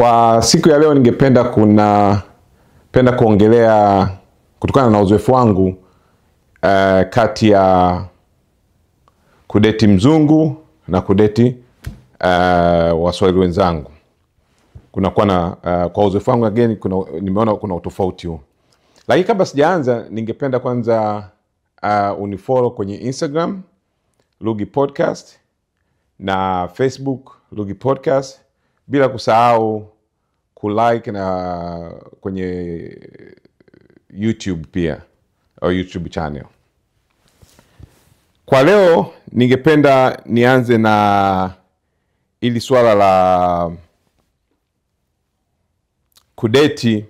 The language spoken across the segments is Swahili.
Kwa siku ya leo ningependa penda kuongelea kutokana na uzoefu wangu kati ya kudeti mzungu na kudeti Waswahili wenzangu. Kuna kuwa na kwa uzoefu wangu again nimeona kuna utofauti huu. Lakini kabla sijaanza ningependa kwanza unifollow kwenye Instagram Lugi Podcast na Facebook Lugi Podcast, bila kusahau kulike na kwenye YouTube pia au YouTube channel. Kwa leo ningependa nianze na ili swala la kudeti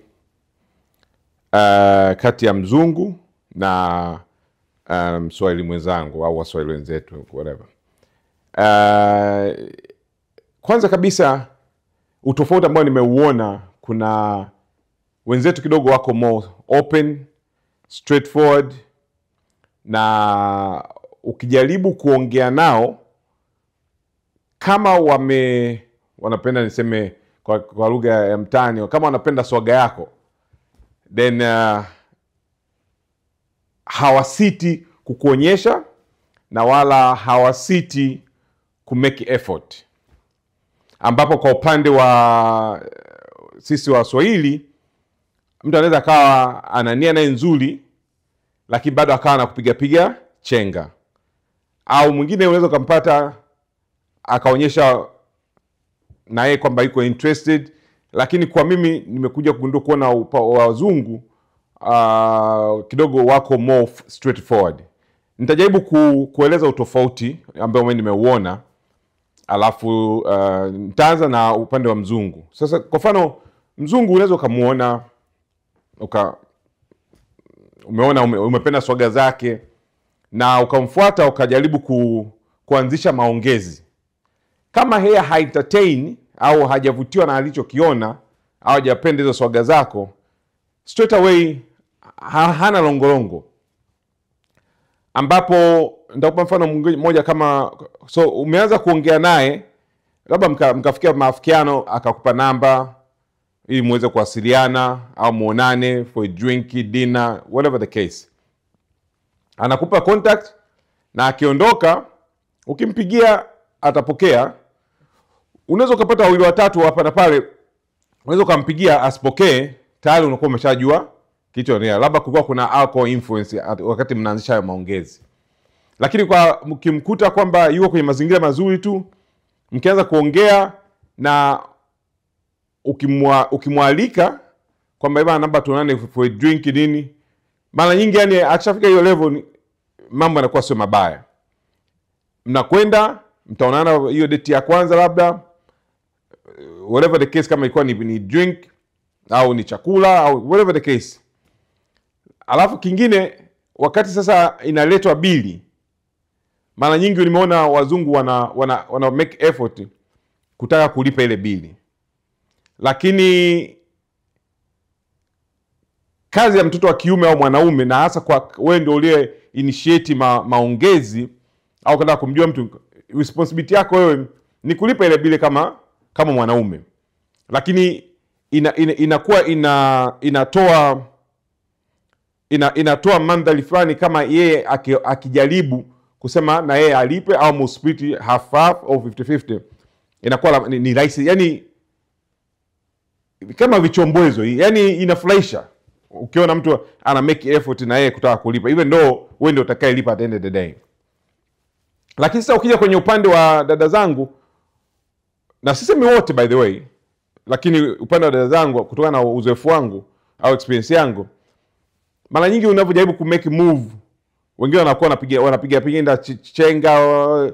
kati ya mzungu na Mswahili mwenzangu au Waswahili wenzetu, whatever. Kwanza kabisa utofauti ambao nimeuona, kuna wenzetu kidogo wako more open, straightforward, na ukijaribu kuongea nao kama wanapenda, niseme kwa lugha ya mtaani, kama wanapenda swaga yako, then hawasiti kukuonyesha na wala hawasiti kumake effort. Ambapo kwa upande wa sisi Waswahili, mtu anaweza akawa ana nia naye nzuri, lakini bado akawa anakupiga piga chenga. Au mwingine unaweza ukampata akaonyesha na yeye kwamba yuko interested, lakini kwa mimi nimekuja kugundua kuona wazungu kidogo wako more straightforward. Nitajaribu kueleza utofauti ambao mimi nimeuona, alafu nitaanza na upande wa mzungu. Sasa kwa mfano mzungu unaweza ukamuona, umeona umependa swaga zake na ukamfuata ukajaribu kuanzisha maongezi. Kama yeye haentertain au hajavutiwa na alichokiona au hajapenda hizo swaga zako, straight away hana longolongo. Ambapo nitakupa mfano mmoja, kama so umeanza kuongea naye, labda mkafikia maafikiano, akakupa namba ili muweze kuwasiliana au muonane for a drink, dinner, whatever the case. Anakupa contact na akiondoka ukimpigia atapokea. Unaweza ukapata wawili watatu hapa na pale, unaweza ukampigia asipokee, tayari unakuwa umeshajua kitu ni labda kulikuwa kuna alcohol influence wakati mnaanzisha hayo maongezi. Lakini kwa mkimkuta kwamba yuko kwenye mazingira mazuri tu, mkianza kuongea na ukimwalika kwamba bwana namba tuonane for a drink nini, mara nyingi yani akishafika hiyo level mambo yanakuwa sio mabaya. Mnakwenda mtaonana hiyo date ya kwanza, labda whatever the case, kama ilikuwa ni drink au ni chakula au whatever the case. Alafu kingine, wakati sasa inaletwa bili, mara nyingi nimeona wazungu wana make effort kutaka kulipa ile bili. Lakini kazi ya mtoto wa kiume au mwanaume, na hasa kwa wewe ndio uliye initiate maongezi au kutaka kumjua mtu, responsibility yako wewe ni kulipa ile bili kama mwanaume. Lakini inakuwa inatoa mandhari fulani kama yeye akijaribu kusema na yeye alipe au musplit half half au 50-50, inakuwa ni rahisi, yani kama vichombwezo, yani inafurahisha ukiona mtu ana make effort na yeye kutaka kulipa, even though wewe ndio utakayelipa at the end of the day. Lakini sasa ukija kwenye upande wa dada zangu, na sisemi wote by the way, lakini upande wa dada zangu kutokana na uzoefu wangu au experience yangu, mara nyingi unapojaribu ku make move, wengine wanakuwa wanapiga pinda chenga,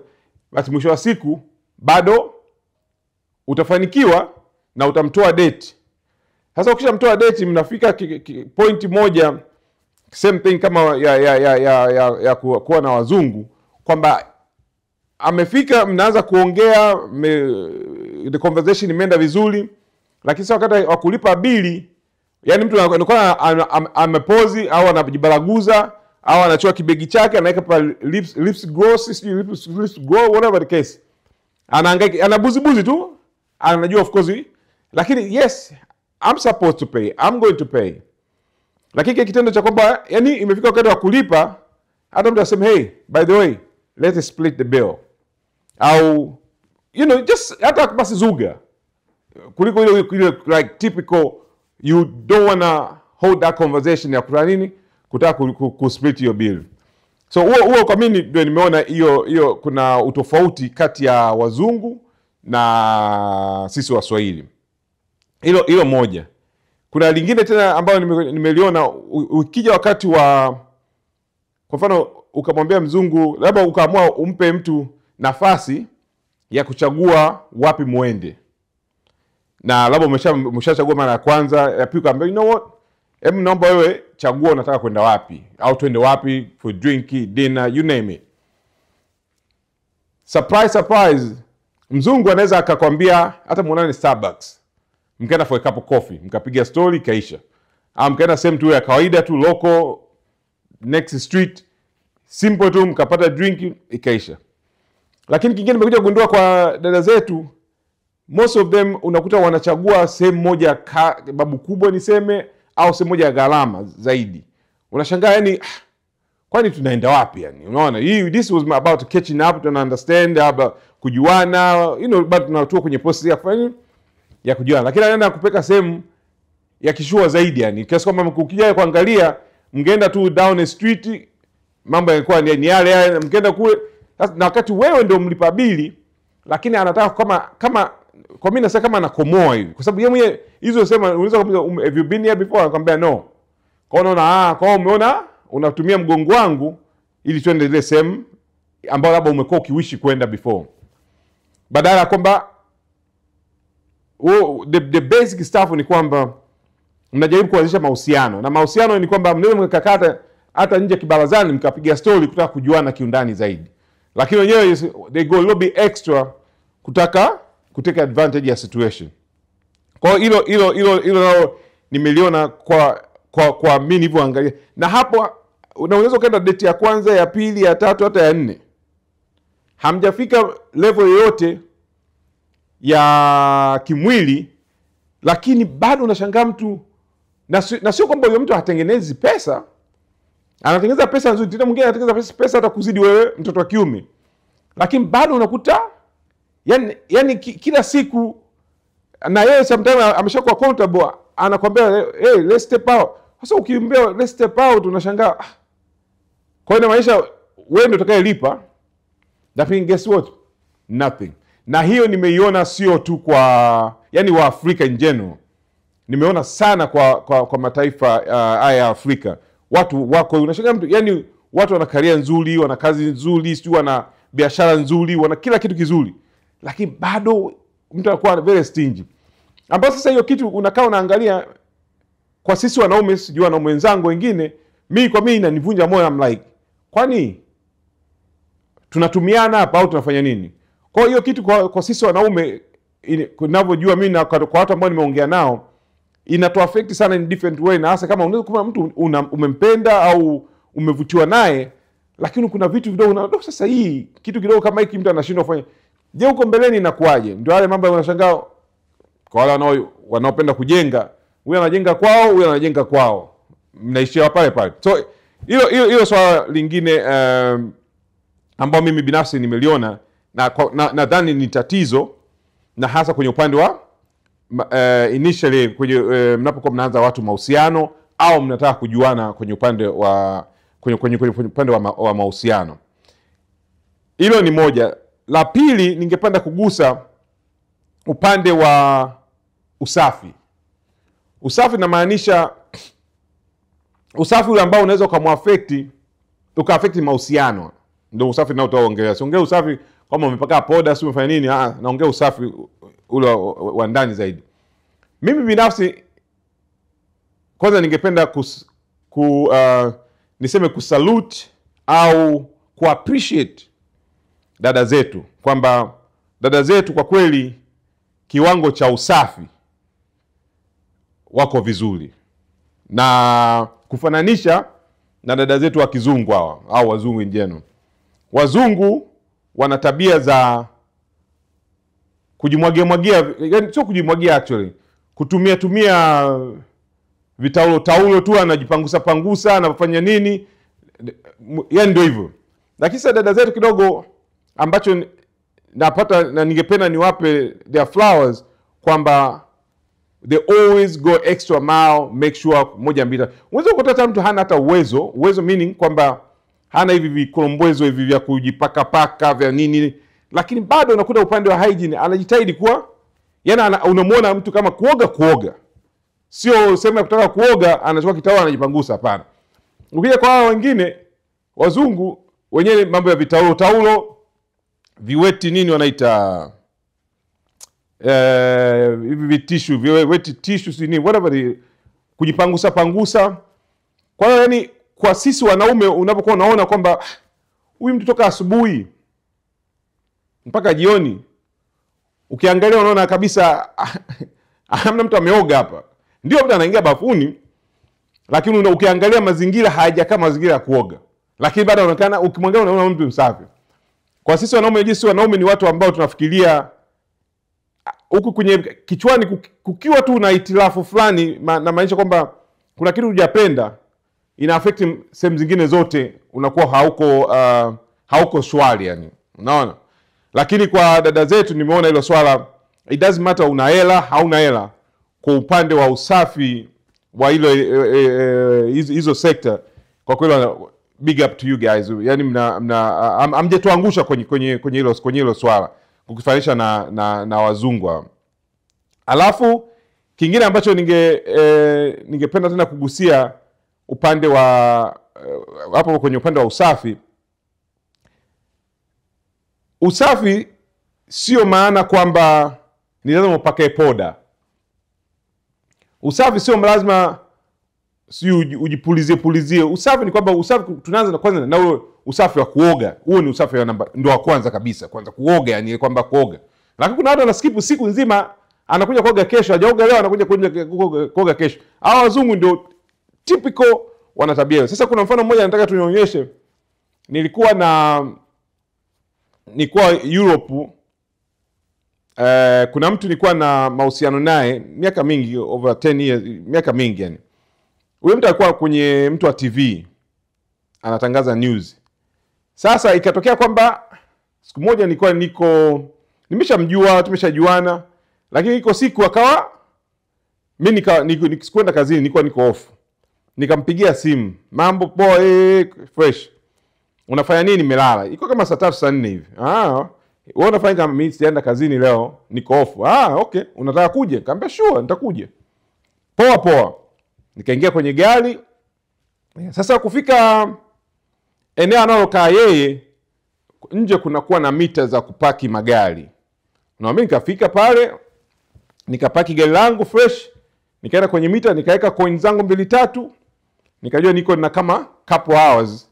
basi mwisho wa siku bado utafanikiwa na utamtoa date. Sasa ukishamtoa date, mnafika point moja, same thing kama ya kuwa na wazungu, kwamba amefika, mnaanza kuongea, the conversation imeenda vizuri, lakini sasa wakati wa kulipa bili, yani mtu anakuwa amepozi au anajibaraguza au anachoa kibegi chake anaweka pa lips gloss, lips glow, whatever the case, anahangaika, anabuzibuzi tu, anajua of course Lakini yes, I'm supposed to pay, I'm going to pay. Lakini kile kitendo cha kwamba yani imefika wakati wa kulipa, hata mtu aseme, "Hey, by the way, let's split the bill," au just hata basi zuga, kuliko ile like typical you don't wanna hold that conversation ya kutaka nini, kutaka ku split your bill. So huo kwa mimi ndio nimeona hiyo kuna utofauti kati ya wazungu na sisi Waswahili. Hilo moja. Kuna lingine tena ambayo nimeliona, ukija wakati wa, kwa mfano ukamwambia mzungu, labda ukaamua umpe mtu nafasi ya kuchagua wapi muende, na labda umeshachagua mara ya kwanza, ya pili ukamwambia, "You know what, hebu naomba wewe chagua unataka kwenda wapi, au twende wapi for drink, dinner, you name it." Surprise, surprise, mzungu anaweza akakwambia hata muonane Starbucks, mkaenda for a cup of coffee, mkapiga story ikaisha, au mkaenda sehemu tu ya kawaida tu local next street, simple tu, mkapata drink ikaisha. Lakini kingine nimekuja kugundua kwa dada zetu, most of them unakuta wanachagua sehemu moja babu kubwa niseme, au sehemu moja ya gharama zaidi. Unashangaa yani, kwani tunaenda wapi yani? Unaona, hii this was about catching up, to understand, about kujuana, bado tunatua kwenye process ya kufanya ya kujuana. Lakini anaenda kupeka sehemu ya kishua zaidi yani, kiasi kwamba mkija kuangalia mngeenda tu down the street, mambo yalikuwa ni yale yale, mngeenda kule. Na wakati wewe ndio mlipa bili, lakini anataka kama kwa mimi nasema kama anakomoa hivi, kwa sababu yeye mwenyewe hizo sema, unaweza kumwambia, "Have you been here before?" Anakuambia no. Kwa hiyo unaona, kwa hiyo umeona unatumia mgongo wangu ili twende ile sehemu ambayo labda umekuwa ukiwishi kwenda before, badala ya kwamba the basic stuff ni kwamba mnajaribu kuanzisha mahusiano, na mahusiano ni kwamba mnaweza mkakata hata nje kibarazani mkapiga story kutaka kujuana kiundani zaidi, lakini wenyewe they go a little bit extra kutaka kutake advantage ya situation. Kwa hiyo hilo nalo nimeliona kwa mimi nilivyoangalia. Na hapo unaweza ukaenda date ya kwanza, ya pili, ya tatu, hata ya nne, hamjafika level yoyote ya kimwili, lakini bado unashangaa mtu, na sio kwamba huyo mtu hatengenezi pesa, anatengeneza pesa nzuri, tena mwingine anatengeneza pesa hata kuzidi wewe mtoto wa kiume, lakini bado unakuta yani kila siku, na yeye sometimes ameshakuwa comfortable, anakuambia, "Hey, let's step out." Sasa ukiambia let's step out, unashangaa. Kwa hiyo inamaanisha wewe ndio utakayelipa, lakini guess what, nothing. Na hiyo nimeiona sio tu kwa yani wa Afrika in general, nimeona sana kwa mataifa haya ya Afrika. Watu wako, unashangaa mtu yani, watu wana career nzuri, wana kazi nzuri, sijui wana biashara nzuri, wana kila kitu kizuri, lakini bado mtu anakuwa very stingy. Ambapo sasa hiyo kitu unakaa unaangalia, kwa sisi wanaume, sijui wanaume wenzangu wengine, mimi kwa mimi inanivunja moyo. I'm like, kwani tunatumiana hapa au tunafanya nini? Kwa hiyo kitu kwa sisi wanaume, ninavyojua mimi na kwa watu ambao nimeongea nao, inatuaffect sana in different way. Na hasa kama unaweza kuwa mtu umempenda au umevutiwa naye, lakini kuna vitu vidogo na sasa hii kitu kidogo kama hiki mtu anashindwa kufanya, je, huko mbeleni inakuaje? Ndio wale mambo unashangaa kwa wale wanaopenda kujenga, huyu anajenga kwao, huyu anajenga kwao, mnaishia pale pale. So hilo swala lingine ambao mimi binafsi nimeliona na nadhani ni tatizo, na hasa kwenye upande wa initially kwenye mnapokuwa mnaanza watu mahusiano au mnataka kujuana kwenye upande wa kwenye upande wa mahusiano. Hilo ni moja. La pili, ningependa kugusa upande wa usafi. Usafi namaanisha usafi ule ambao unaweza ukaaffect mahusiano. Ndio usafi ninaoongelea. Siongea usafi kama umepaka poda, si umefanya nini, naongea usafi ule wa ndani zaidi. Mimi binafsi kwanza ningependa niseme kusalute au kuappreciate dada zetu, kwamba dada zetu kwa kweli kiwango cha usafi wako vizuri, na kufananisha na dada zetu wa kizungu hawa au wazungu in general. Wazungu wana tabia za kujimwagia mwagia, yani sio kujimwagia actually, kutumia tumia vitaulo taulo tu, anajipangusa pangusa, anafanya nini, yani ndio hivyo. Lakini sasa dada zetu kidogo ambacho napata na ningependa niwape their flowers kwamba they always go extra mile, make sure moja mbili. Unaweza kukuta mtu hana hata uwezo, uwezo meaning kwamba hana hivi vikolombwezo hivi vya kujipaka paka vya nini, lakini bado unakuta upande wa hygiene anajitahidi kuwa, yani unamuona mtu kama kuoga kuoga, sio sema ya kutaka kuoga anachukua kitaulo anajipangusa, hapana. Ukija kwa hao wengine wazungu wenyewe mambo ya vitaulo taulo viweti nini wanaita hivi vitishu viweti tishu si nini whatever the, kujipangusa pangusa. Kwa hiyo yani kwa sisi wanaume unapokuwa unaona kwamba huyu mtu toka asubuhi mpaka jioni, ukiangalia unaona kabisa hamna mtu ameoga hapa. Ndio mtu anaingia bafuni, lakini ukiangalia mazingira hayajakaa mazingira ya kuoga, lakini bado anaonekana, ukimwangalia unaona mtu msafi. Kwa sisi wanaume, jinsi wanaume ni watu ambao tunafikiria huku kwenye kichwani, kukiwa tu na itilafu fulani na maanisha kwamba kuna kitu hujapenda, ina affect sehemu zingine zote, unakuwa hauko shwari yani, unaona. Lakini kwa dada zetu nimeona hilo swala, it doesn't matter una hela hauna hela, kwa upande wa usafi wa hilo hizo sector, kwa kweli big up to you guys. Yani mna hamjatuangusha kwenye hilo swala ukifanisha na wazungu. Alafu kingine ambacho ningependa tena kugusia upande wa hapo kwenye upande wa usafi. Usafi sio maana kwamba ni lazima upake poda. Usafi sio lazima si ujipulizie pulizie. Usafi ni kwamba usafi tunaanza na kwanza na ule usafi wa kuoga. Huo ni usafi wa namba ndio wa kwanza kabisa, kwanza kuoga, yani kwamba kuoga. Lakini kuna watu wanaskip siku nzima, anakuja kuoga kesho, hajaoga leo anakuja kuoga kesho. Hao wazungu ndio typical wana tabia hiyo. Sasa kuna mfano mmoja nataka tunionyeshe. Nilikuwa Europe, kuna mtu nilikuwa na mahusiano naye miaka mingi, over 10 years, miaka mingi yani. Huyo mtu alikuwa kwenye mtu wa TV anatangaza news. Sasa ikatokea kwamba siku moja nilikuwa niko nimeshamjua, tumeshajuana, lakini iko siku akawa mimi nikakwenda kazini, nilikuwa niko off. Nikampigia simu, mambo poa, fresh. Unafanya nini? Nimelala. Iko kama saa 3 saa 4 hivi. Ah, wewe unafanya kama mimi sijaenda kazini leo, niko off. Ah, okay, unataka kuja? Nikamwambia sure, nitakuja. Poa poa. Nikaingia kwenye gari. Sasa kufika eneo analokaa yeye, nje kuna kuwa na mita za kupaki magari. Na mimi nikafika pale, nikapaki gari langu fresh, nikaenda kwenye mita, nikaweka coin zangu 2-3, nikajua niko na kama couple hours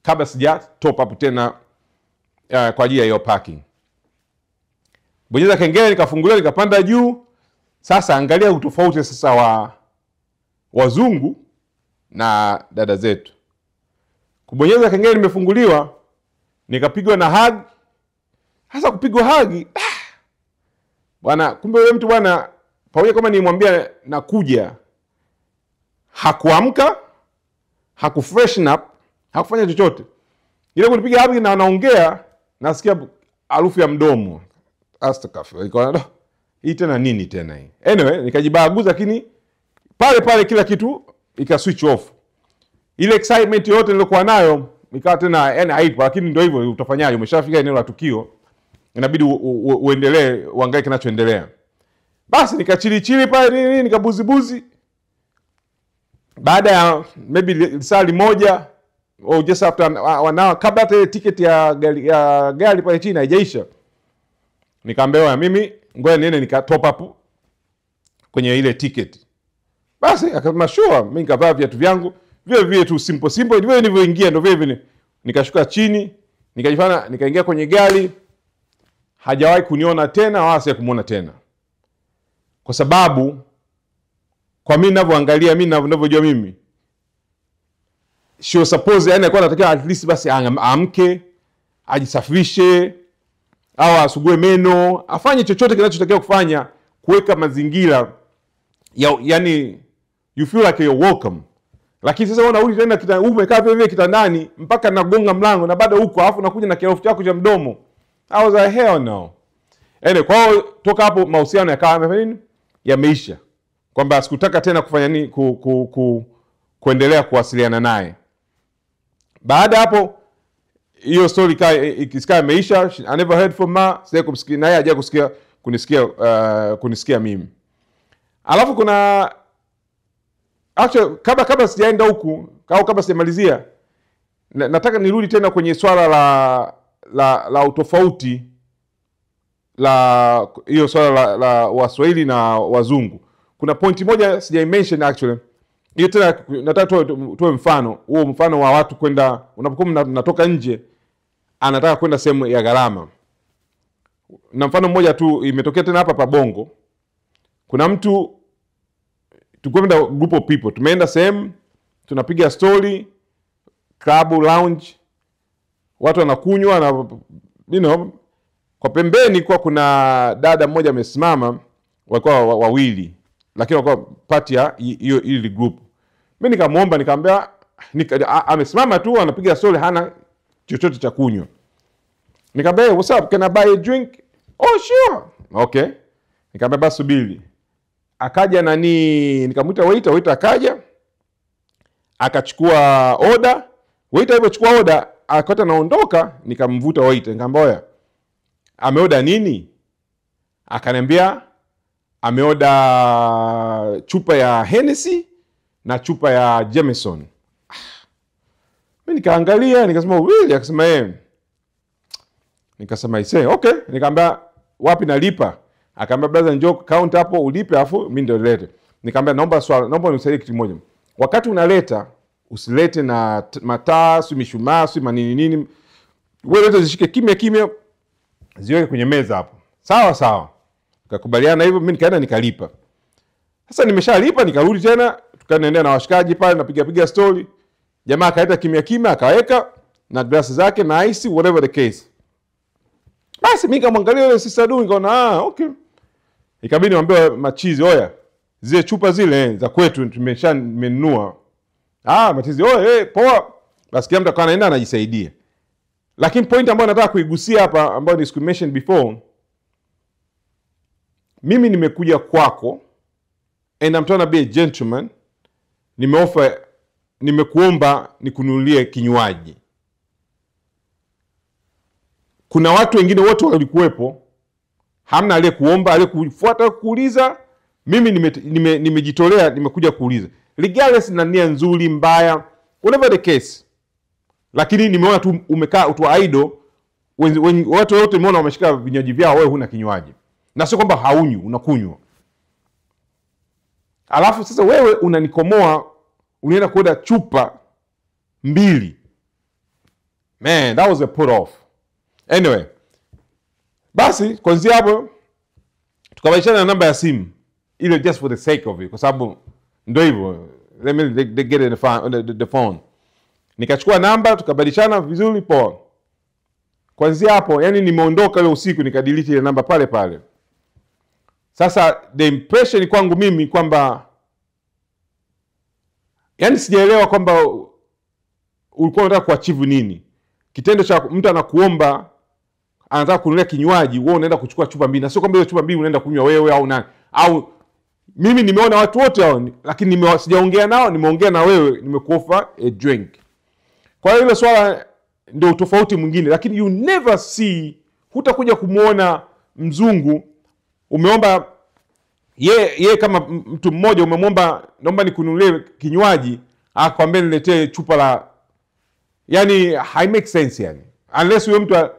kabla sija top up tena kwa ajili ya hiyo parking. Bonyeza kengele, nikafungulia, nikapanda juu. Sasa angalia utofauti sasa wa wazungu na dada zetu. Kubonyeza kengele nimefunguliwa, nikapigwa na hug. Hasa kupigwa hug, bwana, kumbe yule mtu bwana, pamoja kama nilimwambia nakuja, hakuamka, hakufreshen up, hakufanya chochote. Ile kunipiga hug na anaongea, nasikia harufu ya mdomo. Astaghfirullah. Nikaona hii tena nini tena hii. Anyway, nikajibaguza, lakini pale pale kila kitu ika switch off. Ile excitement yote nilikuwa nayo ikawa tena yani haipo, lakini ndio hivyo, utafanyaje? Umeshafika eneo la tukio, inabidi uendelee, uangalie kinachoendelea. Basi nikachili chili pale nini, nikabuzi buzi. Baada ya maybe saa moja or just after 1 hour, kabla hata ticket ya gari pale chini haijaisha, nikaambiwa mimi ngoja niende nika top up kwenye ile ticket. Basi akasema sure, mimi nikavaa viatu vyangu vile vile tu simple simple, vile nilivyoingia ndio vile vile. Nikashuka chini, nikajifanya nikaingia kwenye gari. Hajawahi kuniona tena wala sikumuona tena. Kwa sababu kwa mimi ninavyoangalia, mimi ninavyojua mimi, she was supposed, yani alikuwa anatakiwa at least basi aamke, ajisafishe, au asugue meno, afanye chochote kinachotakiwa kufanya kuweka mazingira yani you feel like you're welcome. Lakini sasa wewe unarudi tena umekaa vile vile kitandani mpaka nagonga mlango na bado huko, alafu nakuja na kirofu chako cha mdomo. I was like, hell no. Anyway, kwa hiyo toka hapo mahusiano yakawa yamefanya nini? Yameisha. Kwamba sikutaka tena kufanya nini, kuendelea kuwasiliana naye. Baada hapo hiyo story ikawa imeisha. I never heard from her. Sija kumsikia naye, haja kusikia kunisikia mimi. Alafu kuna actually kabla sijaenda huku au kabla sijamalizia, nataka nirudi tena kwenye swala la utofauti la hiyo swala la Waswahili na Wazungu. Kuna pointi moja sijai mention actually. Hiyo tena nataka tuwe mfano, huo mfano wa watu kwenda, unapokuwa mnatoka nje anataka kwenda sehemu ya gharama. Na mfano mmoja tu imetokea tena hapa pa Bongo. Kuna mtu, tukwenda group of people, tumeenda sehemu tunapiga story, club lounge, watu wanakunywa na you know, kwa pembeni kwa kuna dada mmoja amesimama, walikuwa wawili lakini walikuwa part ya hiyo ile group. Mimi nikamuomba, nikamwambia, amesimama tu anapiga story, hana chochote cha kunywa. Nikamwambia, hey, what's up, can I buy a drink? Oh sure. Okay. Nikamwambia basi subiri. Akaja nani, nikamwita waiter akaja akachukua order. Waiter alipochukua order akata naondoka, nikamvuta waiter nikamwambia, oya, ameorder nini? Akaniambia ameorder chupa ya Hennessy na chupa ya Jameson. Mimi nikaangalia nikasema really? Akasema eh. Nikasema ise okay. Nikamwambia wapi nalipa? Akaambia brother njoo count hapo ulipe afu mimi ndio nilete. Nikamwambia naomba swala, naomba unisaidie kitu kimoja. Wakati unaleta usilete na mataa, si mishumaa, si manini nini. Wewe leta zishike kimya kimya, ziweke kwenye meza hapo. Sawa sawa. Tukakubaliana hivyo, mimi nikaenda nikalipa. Sasa nimeshalipa nikarudi tena, tukaendelea na washikaji pale napiga piga story. Jamaa akaita kimya kimya akaweka na glasi zake na ice, whatever the case. Basi mimi nikamwangalia yule sister du nikaona ah okay. Ikabidi niwaambie machizi, oya, zile chupa zile za kwetu tumeshanunua. Ah machizi, oya, hey, poa. Basi kila mtu akawa anaenda anajisaidia. Lakini point ambayo nataka kuigusia hapa ambayo ni mentioned before, mimi nimekuja kwako and I'm trying to be a gentleman, nimeoffer, nimekuomba nikununulie kinywaji. Kuna watu wengine wote walikuwepo, hamna aliyekuomba, aliyekufuata kuuliza. Mimi nimejitolea, nimekuja kuuliza. Regardless na nia nzuri mbaya, whatever the case. Lakini nimeona tu umekaa utu idle, watu wote nimeona wameshika vinywaji vyao, wewe huna kinywaji. Na sio kwamba haunywi, unakunywa. Alafu sasa wewe unanikomoa, unaenda kuoda chupa 2. Man, that was a put off. Anyway, basi kuanzia hapo tukabadilishana namba ya simu ile just for the sake of it, kwa sababu ndio hivyo, let me they get in the phone. Nikachukua namba tukabadilishana vizuri, poa. Kuanzia hapo yani nimeondoka ile usiku nikadelete ile namba pale pale. Sasa the impression kwangu mimi kwamba yani sijaelewa kwamba ulikuwa unataka kuachieve nini. Kitendo cha mtu anakuomba anataka kununulia kinywaji, wewe unaenda kuchukua chupa 2, na sio kwamba hiyo chupa 2 unaenda kunywa wewe au nani. Au mimi nimeona watu wote hao, lakini sijaongea nao, nimeongea na wewe, nimekuofa a drink. Kwa hiyo ile swala ndio tofauti mwingine, lakini you never see, hutakuja kumuona mzungu umeomba ye kama mtu mmoja umemwomba naomba nikununulie kinywaji, akwambia niletee chupa la, yani hai make sense yani. Unless huyo mtu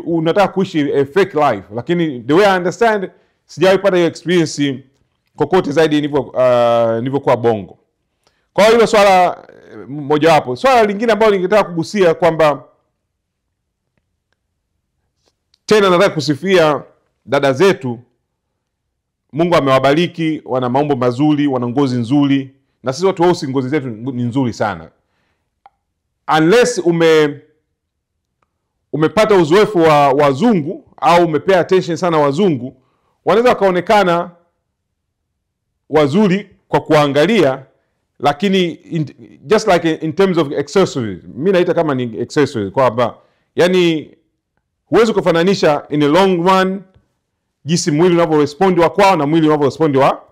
unataka kuishi a fake life. Lakini the way I understand, sijawahi pata hiyo experience kokote zaidi nilivyokuwa Bongo. Kwa hiyo swala moja wapo. Swala lingine ambalo ningetaka kugusia kwamba tena nataka kusifia dada zetu. Mungu amewabariki, wana maumbo mazuri, wana ngozi nzuri, na sisi watu weusi ngozi zetu ni nzuri sana. Unless umepata uzoefu wa wazungu au umepay attention sana wazungu, wanaweza wakaonekana wazuri kwa kuangalia, lakini just like in terms of accessories, mimi naita kama ni accessories, kwamba yani huwezi kufananisha in the long run jinsi mwili unavyorespond wa kwao na mwili unavyorespond wa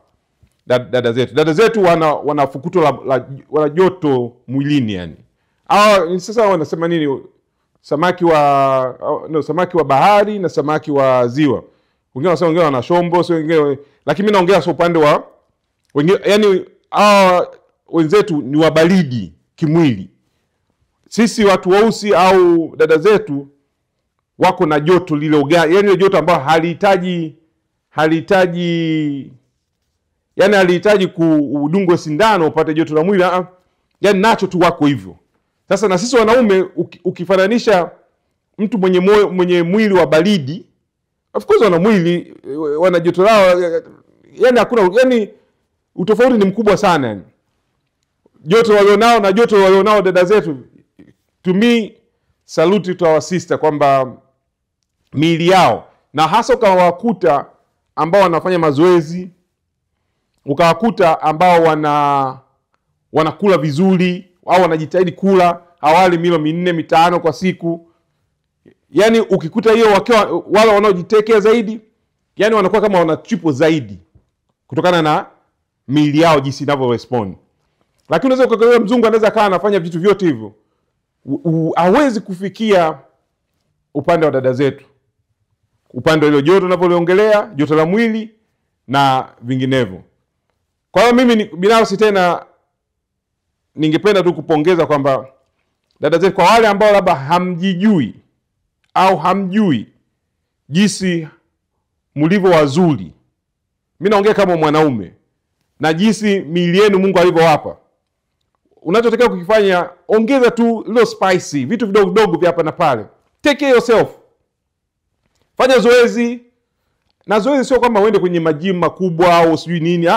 dada zetu. Dada zetu wana fukuto wana joto mwilini yani. Au sasa wanasema nini, samaki wa bahari na samaki wa ziwa. Wengine wanasema wengine wana shombo, sio wengine, lakini mimi naongea sio upande wa wengine, yani hao wenzetu ni wabaridi kimwili. Sisi watu weusi au dada zetu wako na joto lile, yani joto ambalo halihitaji yani halihitaji kuudungwe sindano upate joto la mwili, yani nacho tu wako hivyo. Sasa na sisi wanaume ukifananisha mtu mwenye mwili wa baridi, of course wana mwili, wana joto lao, yani hakuna, yani utofauti ni mkubwa sana yani. Joto walionao na joto walionao dada zetu, to me salute to our sister kwamba miili yao, na hasa ukawakuta ambao wanafanya mazoezi, ukawakuta ambao wanakula vizuri au wanajitahidi kula, hawali milo 4 5 kwa siku. Yani ukikuta hiyo wakiwa wale wanaojitekea zaidi, yani wanakuwa kama wanachipo zaidi kutokana na miili yao jinsi inavyo respond. Lakini unaweza ukakuta mzungu anaweza kaa anafanya vitu vyote hivyo, hawezi kufikia upande wa dada zetu, upande wa ile joto tunapoliongelea, joto la mwili na vinginevyo. Kwa hiyo mimi binafsi tena ningependa tu kupongeza kwamba dada zetu, kwa wale ambao labda hamjijui au hamjui jinsi mlivyo wazuri, mimi naongea kama mwanaume, na jinsi miili yenu Mungu alivyowapa, unachotakiwa kukifanya, ongeza tu little spicy, vitu vidogo vidogo vya hapa na pale. Take care yourself. Fanya zoezi. Na zoezi sio kwamba uende kwenye majimu makubwa au sijui nini.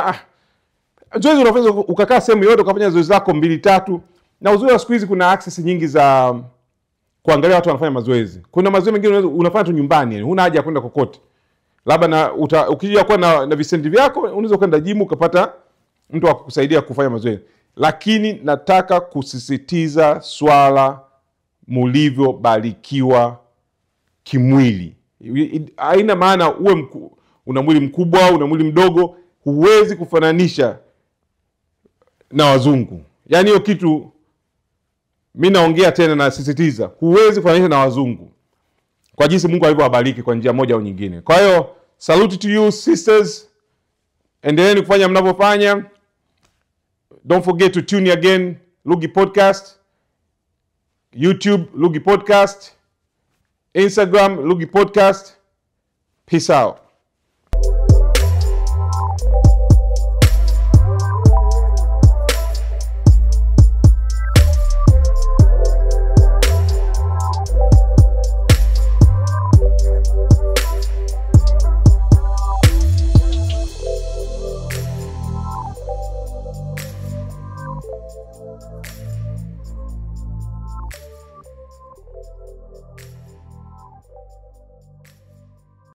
Zoezi unafanya ukakaa sehemu yote ukafanya zoezi lako 2 3. Na uzuri wa siku hizi kuna access nyingi za kuangalia watu wanafanya mazoezi. Kuna mazoezi mengine unafanya tu nyumbani, yani huna haja ya kwenda kokote. Labda na ukija kuwa na visenti vyako unaweza kwenda gym ukapata mtu wa kukusaidia kufanya mazoezi. Lakini nataka kusisitiza swala mulivyobarikiwa kimwili. Haina maana uwe una mwili mkubwa, una mwili mdogo, huwezi kufananisha na wazungu. Yani hiyo kitu mimi naongea tena na sisitiza, huwezi kufananisha na wazungu kwa jinsi Mungu alivyowabariki kwa njia moja au nyingine. Kwa hiyo salute to you sisters, endeleeni kufanya mnavyofanya. Don't forget to tune again, Lugi Podcast, YouTube Lugi Podcast, Instagram Lugi Podcast. Peace out.